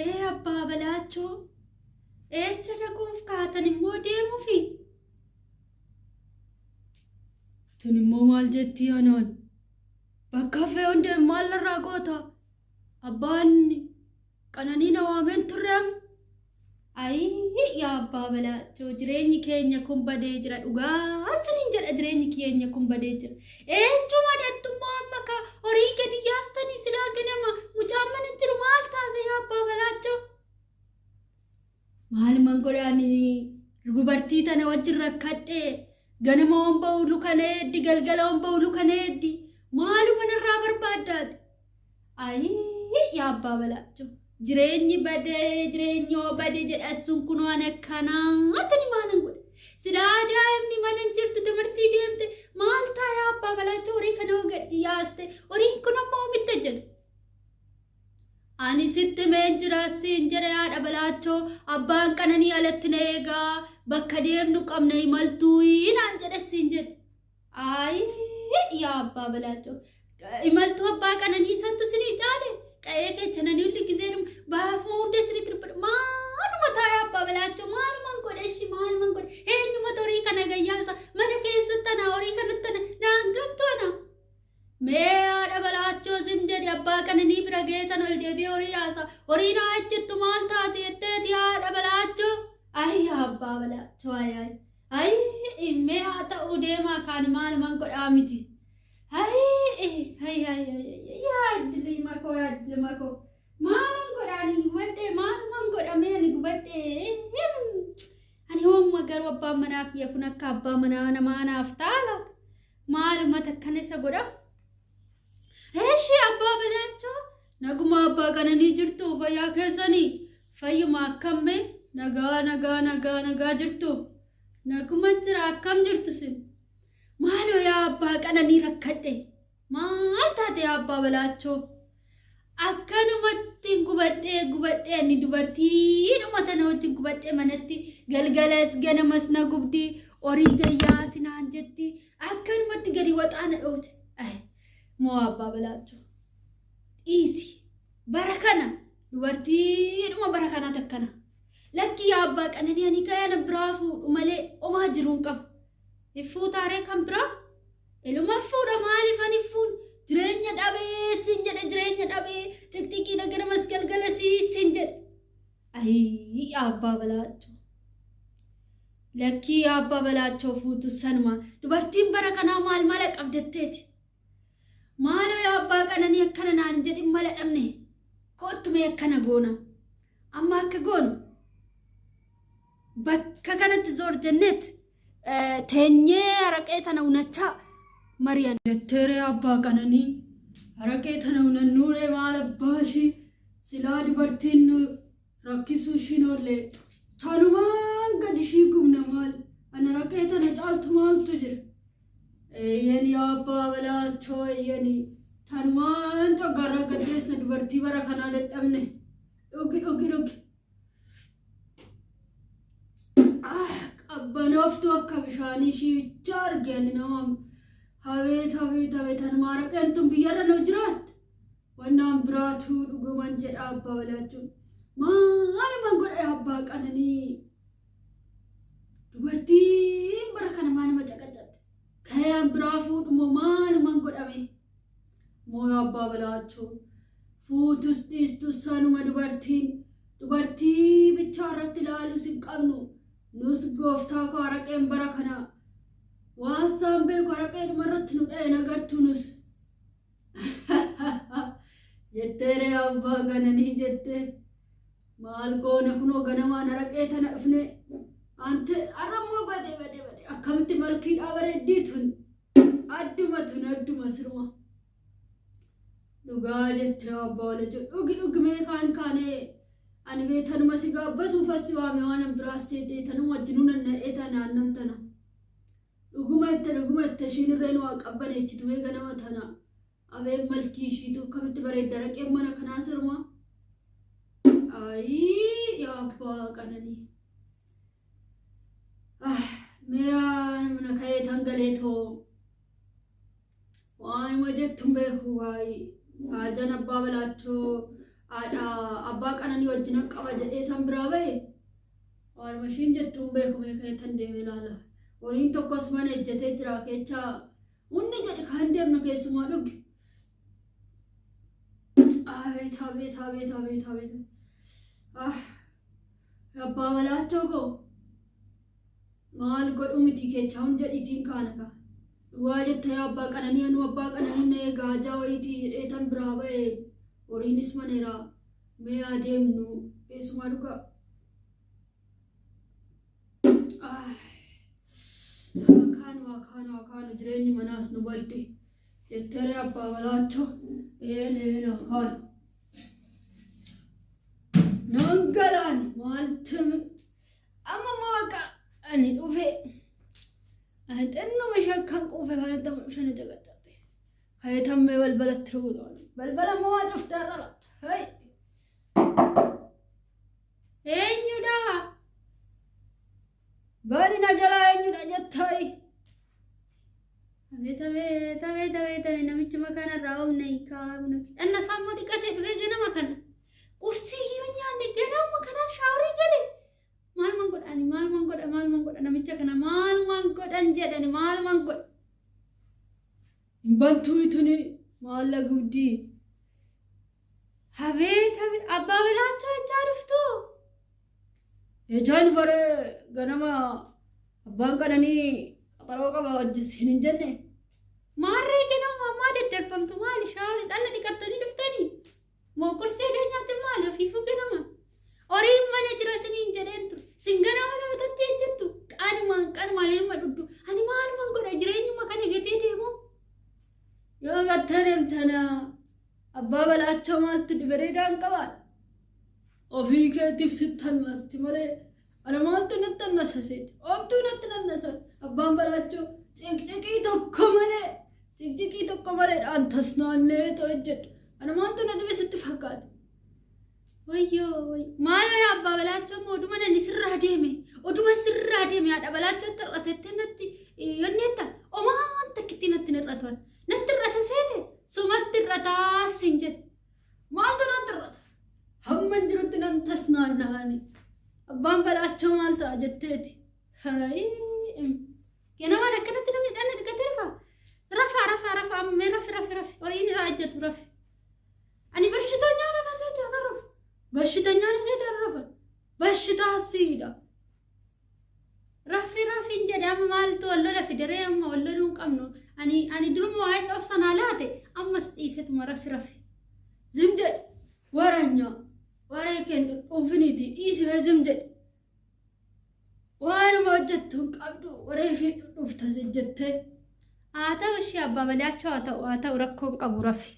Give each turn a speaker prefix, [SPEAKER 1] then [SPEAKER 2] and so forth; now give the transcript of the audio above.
[SPEAKER 1] Ee abbaa balaachoo eessa dhaquuf kaatan immoo deemuufi? Tun immoo maal jettii anaan? Bakka hafee hundeen maal irraa goota? Abbaan qananii na waameen turreem. Ayii yaa abbaa balaachoo jireenyi keenya kun badee jira dhugaa sinin jedha jireenyi keenya kun badee jira. Eenyuma dhattummaa amma ka horii gadi yaastanii silaa ganama mucaan mana jiru maal taate yaa abbaa balaachoo? Maaluman godhaani dubartii tana wajjin rakkadhe ganama waan ba'u luka na eeddi galgala waan ba'u luka na eeddi maaluma narraa barbaaddaati. Ayii yaa abbaa balaachoo jireenyi badee jireenyi hoo bade jedha sun kunoo ani akkanaatini maalan godhe. Silaa daa'imni mana hin jirtu timirtii deemte maal taa yaa abbaa balaachoo horii kana hoo gadi yaaste horiin kun ammoo omitti hojjeta. Ani sitti himeen jira siin jedhe haadha balaachoo abbaan qananii alatti na eegaa bakka deemnu qabna imaltuu naan jedhe siin jedhe. Ayii yaa abbaa balaachoo imaltuu abbaa qananii santu sinii caale qa'ee kecha nani hundi gizee baafuma hunda isinitti dubbadha maaluma taa yaa abbaa balaachoo maaluman godhe ishi maaluman godhe eenyuma horii kana gayyaasa mana keessatti ana horii kanatti ana naan gamtu ana. Mee haadha balaachoo zim jedhi abbaa qananii bira geetan ol deebi'ee horii yaasa. Horii naa ejjettu maal taate jetteeti haadha balaachoo. Ayi yaa abbaa balaachoo ayi ayi. Ayi mee haa ta'uu deemaa kaani maaluman godhaa miti. Ayi ayi ayi ayi yaa iddilii makoo yaa iddilii makoo. Maalan godhaa ani gubadhee maaluman godha mee ani gubadhee. Ani hoomuma garuu abbaan manaa kiyya kun akka abbaa manaa namaa naaf ta'a laata? Maaluma takkana isa godha? Eshi abbaa balaachoo naguma abbaa qananii jirtu fayyaa keessanii fayyuma akkamme nagaa nagaa nagaa nagaa jirtu naguma jira akkam jirtu sin maaloo yaa abbaa qananii rakkadhe Maal taate yaa abbaa balaachoo? Akkanumatti gubadhee gubadhee ani dubartiidhuma tana wajjin gubadhee manatti galgalas ganamas na gubdi horii gayyaa sinaan jetti akkanumatti gadi waxaa na dhoofte. Moo abbaa balaachoo? Dhiisi bara kana dubartiidhuma bara kanaa takkana. Lakki yaa abbaa qananii ani kaya na biraa fuudhu malee homaa jiruun qabu. Hin fuutaaree kan biraa? Iluma fuudha maaliif ani fuun jireenya dhabee siin jedhe jireenya dhabee xiqxiqiidha ganamas galgala siin jedhe. Ayii yaa abbaa balaachoo. Lakkii yaa abbaa balaachoo fuutu sanuma dubartiin bara kanaa maal mala qabdatteeti. Maaloo yaa abbaa qananii akkana naan hin jedhin mala dhabne koottu mee akkana goona. Amma akka goonu bakka kanatti zoor jenneet teenyee araqee tana unachaa mari'an. Jetteeree abbaa qananii araqee tana unannuuree maal abbaa ishii silaa dubartiin nu rakkisuu ishiin oollee tanumaan gad ishii gubna maal ana araqee tana caaltu maaltu jira. Eeyyeen yaa abbaa balaachoo eeyyeni tanumaan coggaarraa gaddeessna dubartii bara kanaa dadhabne dhugi dhugi dhugi. Qabbanooftuu akka bishaanii ishii bichaa arge ani nama habeet habeet habeet anuma araqeen tun biyyarra nu jiraatte wannaan biraatuu dhuguman jedha abbaa balaachuun maaluman godha abbaa qananii dubartiin bara kana maaluma caqacatte kayaan biraa fuudhumoo maaluman godhame Moo abbaa balaachoo fuutus dhiistus sanuma dubartiin dubartii bichaa irratti ilaaluus hin qabnu nus gooftaa koo araqeen bara kana waan saan beeku araqeedhuma irratti nu dha'e nagartuu nus jetteere abbaa gananii jettee maal goona kunoo ganamaan araqee tana dhufne ante arrammoo bade bade bade akkamitti malkiidhaa bareeddii tun Adduma tun adduma siruma. Dhugaa jettee abbaa walajoo dhugi dhugi mee kaan kaanee ani mee tanuma si gaabbasuuf as si waame waan an biraa seetee tanuma wajjinuu nan nadhee tana aannan tana. Dhuguma itti dhuguma itti ishiin irreen waa qabbaneechitu mee ganama tana. Abeen malkii ishiitu akkamitti bareedda raqeen mana kanaa siruma. Ayii yaa abbaa qananii. Mee mana ka'ee tan galee too waanuma jettu hin beeku waayii haajan abbaa balaachoo Haadha abbaa qananii wajjinan qaba jedhee tan biraa bahe waanuma ishiin jettu hin beeku mee ka'ee tan deeme ilaala. Horiin tokkos mana ejjetee jira keechaa hunni jedhe kaan deemna keessumaa dhugi. Abeet abeet abeet abeet abeet. Ah abbaa balaachoo koo maal godhu miti keechaa hun jedhiitiin kaana kaa. Dhugaa jetta yaa abbaa qananii anuu abbaa qananii na eegaa hajaa wayiitii jedhee tan biraa ba'e horiinis maneera mee haa deemnu keessumaa dhugaa. Ah, Haa kaanu haa kaanu haa kaanu jireenyi manaas nu badde jetteeree abbaa balaachoo een een haa kaanu. Nan galaani maaltu amma immoo bakka ani dhufe ani xinnuma ishee akkan quufe kanatti amma dhufe na caqacatte. Ka'ee tammee balbalatti rukutu. Balbala immoo waa cuftee har'a latta. Hey! Eenyudha? Bani na jalaa eenyudha jettaayi?
[SPEAKER 2] Abeet abeet abeet abeet ani namichuma kanarraa humna hiikaa humna dhanna isaa immoo dhiqatee dhufee ganama kana qursii iyyuu nyaanne ganama kanaan shaaworii gale maaluman godha ani maaluman godha maaluman godha namicha kana maaluman godhan jedhani maaluman godha.
[SPEAKER 1] Hin bantuu ituni maalla gubdii.
[SPEAKER 2] Abeet abeet abbaa bilaachoo jechaa dhuftuu.
[SPEAKER 1] Ejaan faree ganama abbaan qananii qaxaroo qaba wajjin siin hin jenne.
[SPEAKER 2] Maarree ganama ammaa daddarbamtu maali shaaworii dhanna dhiqattanii dhuftanii. Moo qursii odoo nyaatte maali ofiifuu ganama. Horiin mana jira isiniin jedheen ture. Sin ganama nama tatti ejjettu. Qanumaan qanumaan ilma dhuddu. Ani maaluman godha jireenyuma kana gatee deemu.
[SPEAKER 1] Yoo gattee deemtana abbaa balaachoo maaltu dhibereedaan qabaan. Ofii keetiif sitti annasti malee ana maaltu natti annasa seeti. Omtuu natti nannasa. Abbaan balaachoo ciqciqii tokko malee ciqciqii tokko malee dhaan tasnaannee too hojjedhu. Ana maaltu na dhibe sitti fakkaate.
[SPEAKER 2] Wayyoo wayyoo. Maaloo yaa abbaa balaachoo immoo oduma nani sirraa deeme. Oduma sirraa deeme haadha balaachootti hir'atettee natti yonneetta. Omaan takkitti natti hin hir'atu. Natti hir'ata seete sumatti hir'ataa siin jedhe.
[SPEAKER 1] Maaltu natti hir'ata? Hamman jirutti nan tasnaanna'ani. Abbaan balaachoo maal ta'a jetteeti.
[SPEAKER 2] Hayi. Ganamaan akkanatti namni dhanna dhiqatee rafaa. Rafaa rafaa rafaa amma mee rafi rafi rafi. Horiin isaa ajjatu rafi. Ani bashitanya na seete ana rafu.
[SPEAKER 1] Bashitanya na seete ana rafa. Bashitaa siidha.
[SPEAKER 2] Rafi rafiin jedhe amma maaltu wal lola fideree amma wal loluu hin qabnu. Ani ani duruma waa'ee dhoofsanaa laate ammas dhiisetuma rafi rafi.
[SPEAKER 1] Zim jedhe. Waranya. Waree keen dhuunfiniiti dhiisime zim jedhe. Waanuma hojjettu hin qabdu waree ishee dhufta jettee.
[SPEAKER 2] Haa ta'u ishee abbaa balaachoo haa ta'u haa ta'u rakkoo hin qabu rafi.